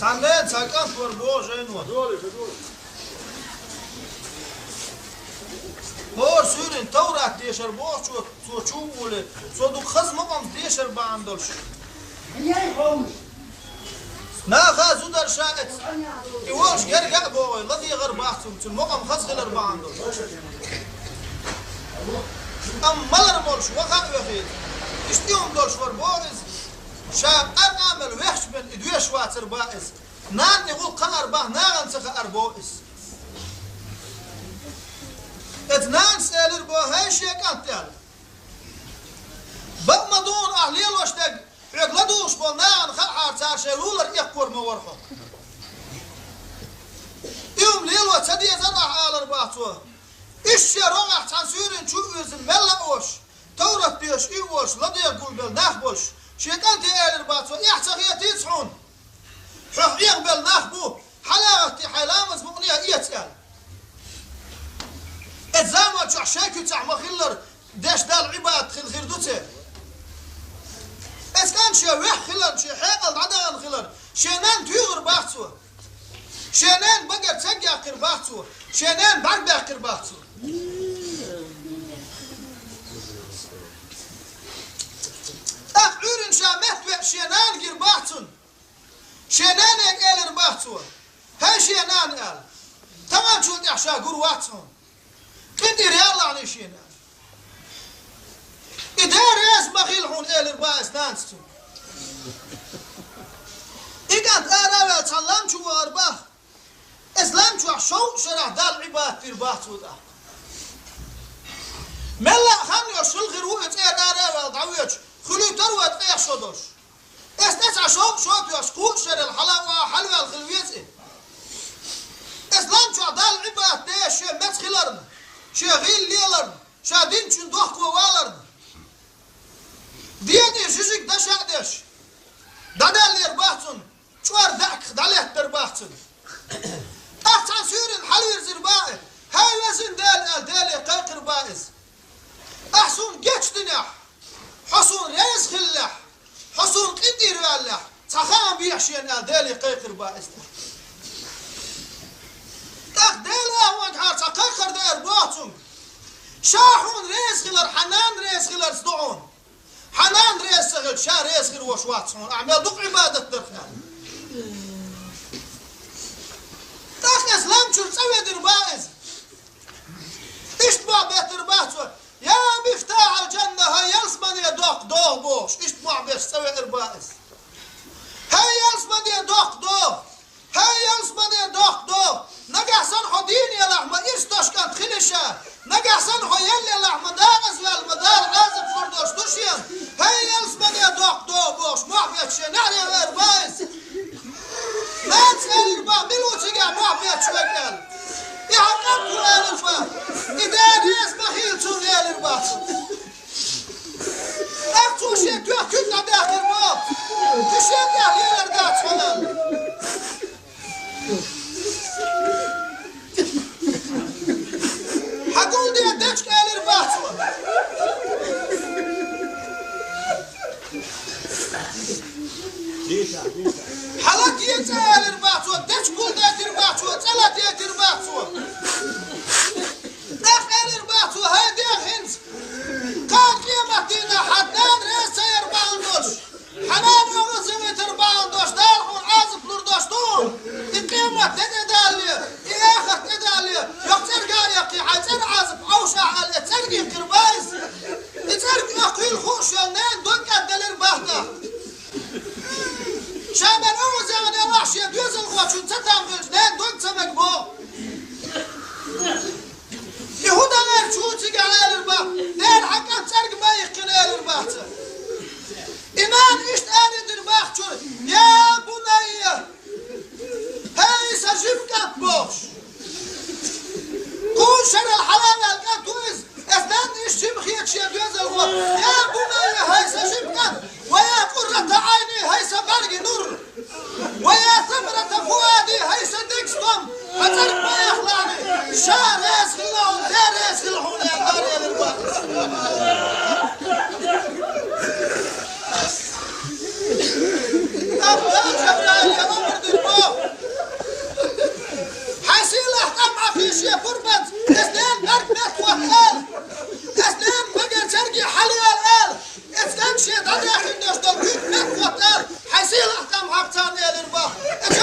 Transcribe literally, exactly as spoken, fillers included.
Хьанна цхьа кӀант вара боху жайно. ХӀора суьйрана Таврат дешар бохучо, цо чу а волий, цо дукха хаза мукъамца дешар бахьана долуш. Наха зударша эца, и волуш герга а богӀий, ладегӀар бац цунна, цуьнан мукъам хаза хилар бахьана долуш. Амма малар молуш ваха а вехийла, иштта хӀума долуш вара боху иза. Ша къаркъа мел вехча бен и доьшуш вацар бах иза. Нанна и гӀуллакх хаар бах, нахана ца хаар боху иза. Эцу нанас элира боху: «ХӀай шен кӀант, — аьлла, — бакъ ма ду хьуна ахь лелош дерг, хьоьга ладугӀуш болу нахана хаахьара цара шайн лулара эккхор ма вара хьо. И хӀума лело ца дезара ахь», — алар бах цо. Иштта шен рогӀехь цхьана суьйрана чу а вирзина мелла а волуш, Таврат доьшуш, и а волуш, ладегӀа гулбелла нах болуш, шен кӀанте элира бах цо: «Эхь ца хетийца хьуна? Хьох эгӀабелла нах бу, хьалагӀатте хьайн ламаз мукъане а эца», — аьлла. Эцу заманчохь шайн куьцахь ма-хиллара деш Далла Ӏибадат хилла хир ду церан. Эцу кӀанта шен вехь хиларна, шен хьекъал дӀадахана хиларна, шен нанна туьйхира бах цо. Шен ненан багара цег яьккхира бах цо, шен ненан бӀаьрг баьккхира бах цо. ТӀаккха Ӏуьйранна ша метта веача шен нана гира бах цунна. Шен нане элира бах цо: «ХӀай шен нана, — аьлла, — таханчул тӀаьхьа ша гур вац хьуна. КъинтӀера ялалахь шена», — аьлла. «И Дела реза ма хила хьуна», — элира бах эцу нанас цунна. И кӀант ара а ваьлла цхьана лам чу вахара бах. Эцу лам чохь шовзткъа шарахь Далла Ӏибадат дира бах цо тӀаккха. Мелла а хан йолуш хилла хир ву и цӀера ара а ваьлла дӀавоьдуш, хуьлуьйтур вай ткъех шо долуш. Эцу тӀе цхьа шовзткъа шо а тоьхча, кхузткъа шарел хьала а ваха хьалаваьлла хила веза и. Эцу лам чохь Далла Ӏибадат деш шен меца хиларна, шен гӀийла леларна, ша динчун дохко валарна, дегӀе жижиг даш а деш, дӀадаьллера бах цунна, чӀор даьӀахках дӀалеттара бах цунна. ТӀаккха цхьана суьйрана хьалавирзира бах и: «ХӀай везан Дела», — аьлла, Деле кхайкхира бах иза. «Ахь суна гечдинехь, хьо суна реза хиллехь, хьо суна къинтӀера ваьллехь, цхьа хаам бехьа шена», — аьлла, Деле кхайкхира бах иза. ТӀаккха Дела агӀонгахьара цхьа кхайкхар деара бох цуьнга: «Ша хьуна реза хилар хьан нана реза хиларца ду хьуна. Хьан нана реза ца хилча, ша реза хир волуш вац хьуна, ахь мел дукха Ӏибадат дарх», — аьлла. ТӀаккха эцу лам чуьра цӀа ведира бах иза. Иштта бохь беттара бах цо: «Я мифтахьал-жанна, хӀай ялсамане доккха догӀа», — бохуш, иштта бохь беш цӀа веара бах иза. «ХӀай ялсамане доккха догӀа, хӀай ялсамане доккха догӀа, нагахь санна хьо дийна елахь, ма ирс дош кӀант хила ша, нагахь санна хьо елла елахь, ма декъаза ваьлла, ма Дала Ӏазап лур долуш ду шена, хӀай ялсамане доккха догӀа», — бохуш, бохь бетташ шен неӀаре веара бах иза. Нанас элира бах: «Мила ву цигахь бохь бетташ верг?» — аьлла. «И хьан кӀант ву», — элира бах. «И Дела реза ма хила цунна», — элира бах цо. ТӀаккха цо шен тоьхна куьг дӀадаьккхира бах. И шен тӀехь лелар дац хьуна. «Хьан гулде дечка», — элира бах цо. «Хьан латте цӀа», — элира бах цо, дечка гулдайтира бах цо, цӀа латийтира бах цо. ТӀаккха элира бах цо: «ХӀай дегӀ, хӀинца, кхана къематдийнахь хьан нана реза ца яр бахьана долуш, хьан нана оьгӀазвайтар бахьана долуш Дала хьуна Ӏазап лур долуш ду хьуна. И къемат де тӀедалале, и эхарт тӀедалале, йоккха цӀерга а яккхий, хьайн цӀеран Ӏазап Ӏовшахь», — аьлла, эцу цӀерга иккхира бах иза. И цӀерга оьхкийла хууш йолу ненан дог кӀадделира бах тӀаккха. Ша мел оьгӀазъяхна елахь, шен доьзалхочун ца там хилча, ненан дог ца мега боху. И хӀун дан аьлла чу цигахь, элира бах, Дела, хьан кӀант цӀерга ма иккхина, элира бах цо. И нана иштта арадира бах чуьра: «Я бунайя, хӀай сан жима кӀант», — бохуш. Кхузткъа шарал хьалаваьлла кӀант ву иза. Эцу нанна иштта жима хеташ шен доьзалхо: «Я бунайя, хӀай сан жима кӀант, ва я къуррата Ӏайни, хӀай сан бӀаьргийн нур, ва я самарата фуади, хӀай сан Эс лен нарт-нарт ватал. Эс лен магар чарги хьалал ал. Эс лен шедан яхин дош дол гуд нарт ватал. Хьасил ахтам хакцан элир бах. Эс